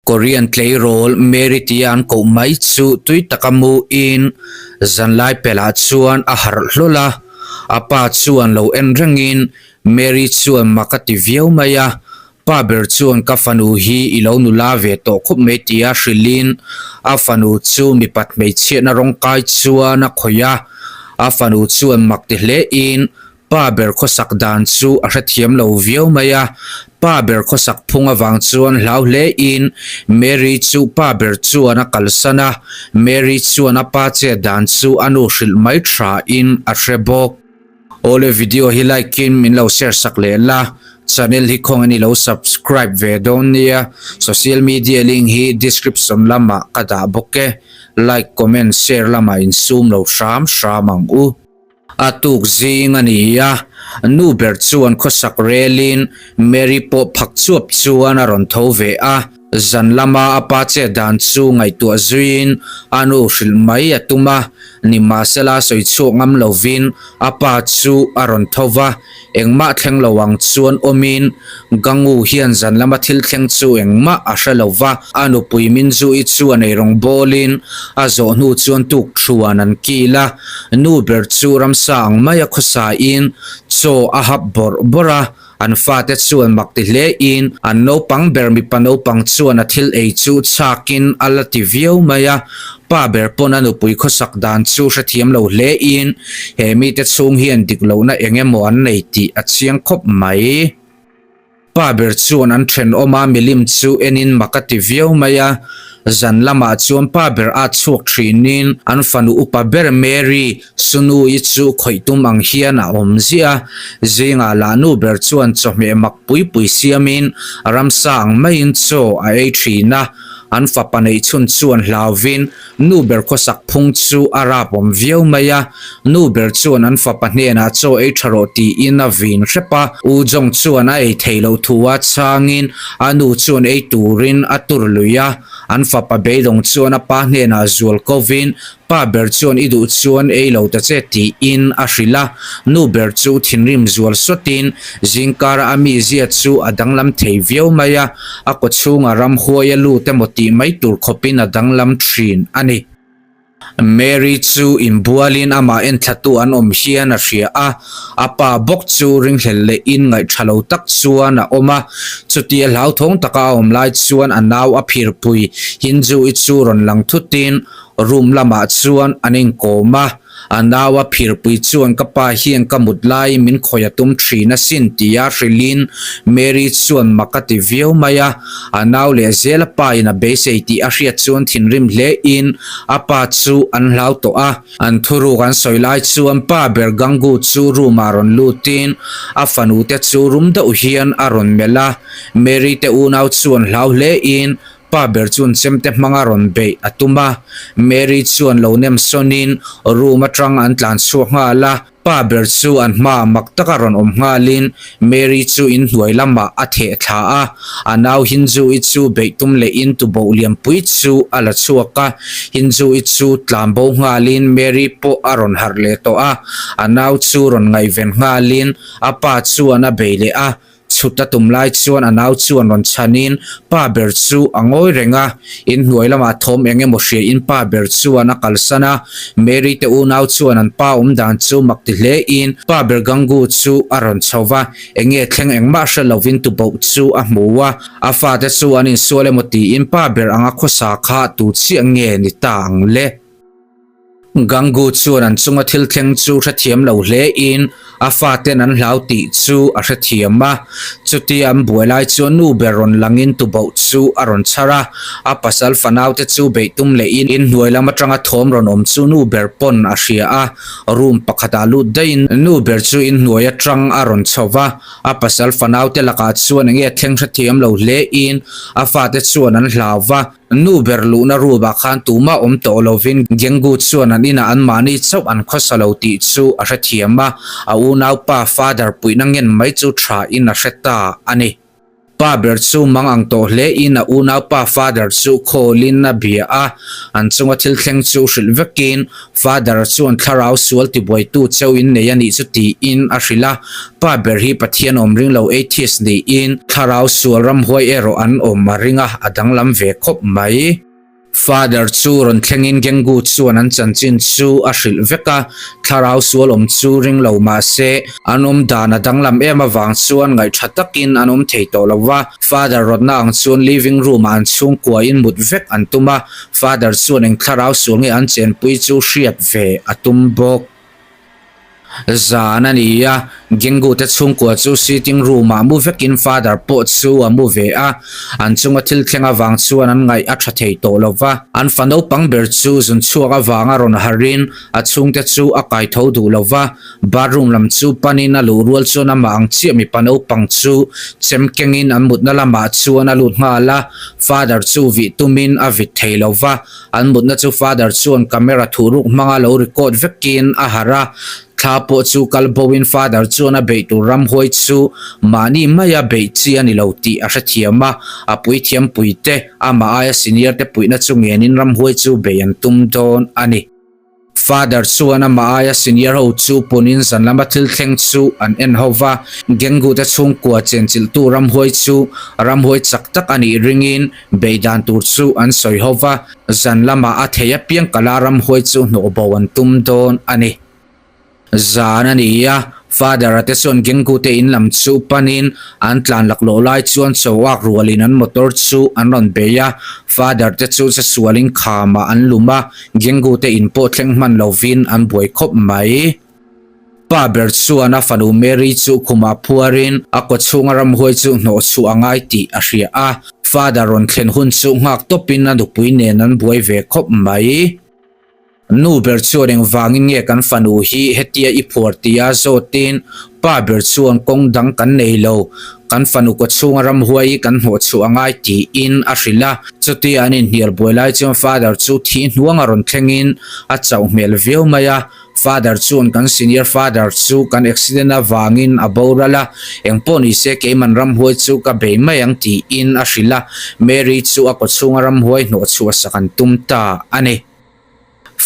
Korean tleirawl Mary tia an koh mai chu tui taka mu in zanlai pelh ah chuan a harh hlawl a, a pa chuan lo en rengin Mary chuan mak a ti viau mai a, pa ber chuan ka fanu hi i lo nula ve tawh khawp mai tia hrilhin a fanu chu mipat hmeichhiatna rawng kai chuan a khawih a, a fanu chuan mak ti hle in Pa ber khawsak dan chu a hrethiam lo viau mai a, pa ber khawsak phung avang chuan hlau hle in Mary chu pa ber chuan a kalsan a, Mary chuan a pa chet dan chu a nu hrilh mai tha in a hre bawk. Awle video hi like in min lo share sak leh la, channel hi khawng in i lo subscribe ve dawn nia, social media link hi description lamah ka dah bawk e, like comment share lamah in sum lo hram hram ang u. A tuk zing a ni a, nu ber chuan khawsak relin Mary pawh phak chuap chuan a rawn tho ve a. Zan lama a pa chet dan chu ngaihtuah zuiin a nu hrilh mai a tum a, nimahsela sawi chhuak ngam lovin a pa chu a rawn tho va. Engmah thleng lo ang chuan awmin Gangu hian zan lama thil thleng chu engmah a hre lo va, a nupui Minzu-i chuan eirawng bawlin a zawh hnu chuan tuk thuan an kil a, nu ber chu ramsa ang maia khawsain chaw a hap bawrh bawrh a. An fate chuan mak ti hle in an naupang ber mipa naupang chuan a thil ei chu chhakin a la ti viau mai a, pa ber pawn a nupui khawsak dan chu hrethiam lo hle in he mite chhung hian dik lohna eng emaw an nei tih a chiang khawp mai. Pa ber chuan an thenawm a milim chu enin mak a ti viau mai a, zan lamah chuan pa ber a chhuak thinin an fanu upa ber Mary Sunu-i chu khawih tum ang hian a awm ziah a, zingah lah nu ber chuan chawhmeh mak pui pui siamin ramsa ang maiin chaw a ei thin a, an fapa neih chhun chuan hlauvin nu ber khawsak phung chu a rap awm viau mai a, nu ber chuan an fapa hnenah chaw ei tha rawh tiin a vin hrep a, U Jong chuan a ei thei loh thu a chhangin a nu chuan ei turin a tur lui a, an fapa beidawng chuan a pa hnenah zual kovin Pa ber chuan i duh chuan ei lo ta che tiin a hrilh a, nu ber chu thinrim zual sawtin zingkara a mizia chu a danglam thei viau mai a, a kawchhunga ramhuai a lut emaw tih mai tur khawpin a danglam thin a ni. Mary chu inbualin amah enthlatu an awm hian a hria a, a pa bawk chu ringhlel lehin ngaihṭha lo tak chuan a awm a, chutia hlauthawng taka a awm lai chuan a nau a phirpui Hinju-i chu rawn lang thutin Room lamah chuan an inkawm a, a nau a phirpui chuan ka pa hian ka mut laiin min khawih a tum thin asin tia hrilhin Mary chuan mak a ti viau mai a, a nau leh zel a pa in a beisei tih a hriat chuan thinrim hle in a pa chu an hlau tawh a. An thuruk an sawi lai chuan pa ber Gangu chu room ah rawn lutin a fanu te chu rum deuh hian a rawn melh a, Mary te unau chuan hlau hle in Pa ber chuan chemte hmanga rawn beih a tum a, Mary chuan lo nem sawnin room atang an tlan chhuak nghal a, pa ber chu an hmaah mak taka rawn awm nghalin Mary chu inhnuai lamah a theh thla a, a nau Hinju-i chu beih tum lehin tuboh lianpui chu a la chhuak a, Hinju-i chu tlan bo nghalin Mary pawh a rawn harh leh tawh a, a nau chu rawn ngaihven nghalin a pa chuan a bei leh a, Chhut a tum lai chuan a nau chuan rawn chhanin pa ber chu a ngawi reng a, inhnuai lamah thawm eng emaw hriain pa ber chuan a kalsan a, Mary te unau chuan an pa awm dan chu mak ti hlein pa ber Gangu chu a rawn chho va, eng nge thleng engmah hre lovin tuboh chu a hmu a, a fate chu an insual emaw tiin pa ber anga khawsa kha tu chiah nge ni ta ang le? Gangu chuan an chunga thil thleng chu hrethiam lo hle in a faten an hlau tih chu a hrethiam a. Chutia an buai lai chuan nu ber rawn langin tuboh chu a rawn chhar a, a pasal fanaute chu beih tum lehin inhnuai lam atanga thawm rawn awm chu nu ber pawn a hria a. Room pakhatah lut daihin nu ber chu inhnuai atang a rawn chho va, a pasal fanaute lakah chuan enge thleng hrethiam lo hle in a fate chuan an hlau va. Nu ber luhna room-ah khan tumah awm tawh lovin Gengu chuan an inah anmahni chauh an khawsa lo tih chu a hrethiam a, a unaupa father puihna ngen mai chu tha in a hre ta a ni. Pa ber chu mang ang tawh hle in a unaupa Father chu call in a bia a, an chunga thil thleng chu hrilh vekin Father chuan thlarau sual tibuaitu cheu in nei a nih chu tiin a hrilh a. Pa ber hi Pathian awm ring lo atheist niin thlarau sual ramhuai erawh an awm a ring a, a danglam ve khawp mai. Father chu rawn thlengin Gengu chuan an chanchin chu a hrilh vek a, thlarau sual awm chu ring lo mah se an awm dan a danglam em avang chuan ngaihṭha takin an awm thei tawh lo va. Father rawtna ang chuan living room ah an chhungkua in mut vek an tum a, Father chuan eng thlarau sual nge an chenpui chu hriat ve a tum bawk. Zan a ni a, Gengu te chhungkua chu sitting room ah mu vekin Father pawh chu a mu ve a, an chunga thil thleng avang chuan an ngaih a tha thei tawh lo va. An fa naupang ber chu zun chhuak avanga rawn harin a chhungte chu a kai tho duh lo va, bathroom lam chu panin a luh rual chuan amah ang chiah mipa naupang chu chem kengin an mutna lamah chuan a lut nghal a, Father chu vih tumin a vit thei lo va. An mutna chu Father chuan camera thuhruk hmanga lo record vekin a harh a, thla pawh chu kal boin Father chuan a beih tur ramhuai chu mahni maia beih chi a ni lo tih a hrethiam a, a puithiam puite, amah aia senior te puihna chu ngenin ramhuai chu beih an tum dawn a ni. Father chuan amah aia senior ho chu punin zan lama thil thleng chu an en ho va, Gengu te chhungkua chenchilhtu ramhuai chu ramhuai chak tak a nih ringin beidan tur chu an sawi ho va, zan lamah a thei apiang kala ramhuai chu hnawhbo an tum dawn a ni. Zan a ni a, Father-a te chuan Gengu te in lam chu panin an tlan laklawh lai chuan chauak rualin an motor chu an rawn bei a, Father te chu chesualin khamah an lum a, Gengu te in pawh thleng hman lovin an buai khawp mai. Pa ber chuan a fanu Mary chu khumah phuarin a kawchhunga ramhuai chu hnawh chhuah a ngai tih a hria a, Father rawn thlen hun chu nghak tawpin a nupui nen an buai ve khawp mai. Nu ber chuan engvangin nge kan fanu hi hetia i phuar tia zawtin pa ber chuan kawng dang kan nei lo, kan fanu kawchhunga ramhuai hi kan hnawh chhuah a ngai tiin a hrilh a. Chutia an inhnial buai lai chuan father chu thi hnuanga rawn thlengin a chauh hmel viau mai a. Father chuan kan senior father chu kan accident avangin a boral a, engpawh ni se keiman ramhuai chu ka bei mai ang tiin a hrilh a. Mary chu a kawchhunga ramhuai hnawh chhuah sak an tum ta a ni.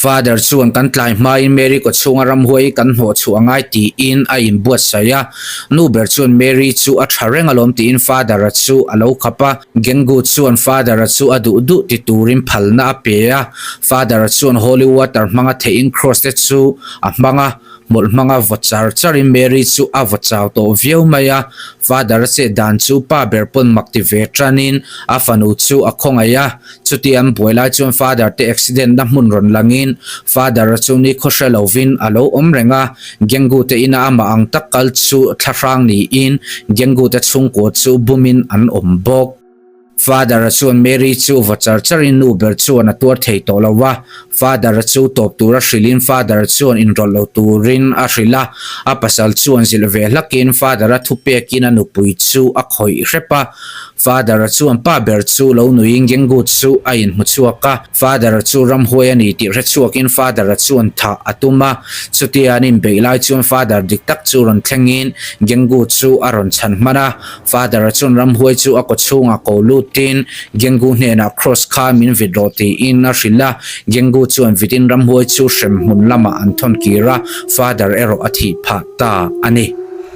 Father chuan kan tlai hmain Mary kawchhunga ramhuai hi kan hnawh chhuah a ngai tiin a inbuatsaih a. Nu ber chuan Mary chu a tha reng alawm tiin Father-a chu a lo khap a. Gengu chuan Father-a chu a duh duh ti turin phalna a pe a. Father-a chuan holy water hmanga theihin cross te chu a hmang a. Hmawlh hmanga vaw char charin Mary chu a vaw chau tawh viau mai a. Father-a chet dan chu pa ber pawn mak ti ve tanin a fanu chu a khawngaih a. Chuti an buai lai chuan Father te accident na hmun rawn langin Father-a chu ni khaw hre lovin a lo awm reng a, Gengu te ina amah ang tak kal chu thlahrang niin Gengu te chhungkua chu bumin an awm bawk. Father-a chuan Mary chu va char charin nu ber chuan a tuar thei tawh lo a, Father-a chu tawp tura hrilhin Father-a chuan inrawlh lo turin a hrilh a, a pasal chuan zilh ve hlakin Father-a thupekin a nupui chu a khawih hrep a, Father-a chuan pa ber chu lo nuiin Gengut chu a inhmu chhuak a, Father-a chu ramhuai a ni tih hre chhuakin Father-a chuan thah a tum a. Chutia an inbeih lai chuan Father dik tak chu rawn thlengin Gengut chu a rawn chhan hman a. Father-a chuan ramhuai chu a kawchhungah ko lutin Gengu hnenah Cross kha min vit rawh tiin a hrilh a. Gengu chuan vitin ramhuai chu hremhmun lamah an thawn kir a, Father erawh a thih phah ta a ni.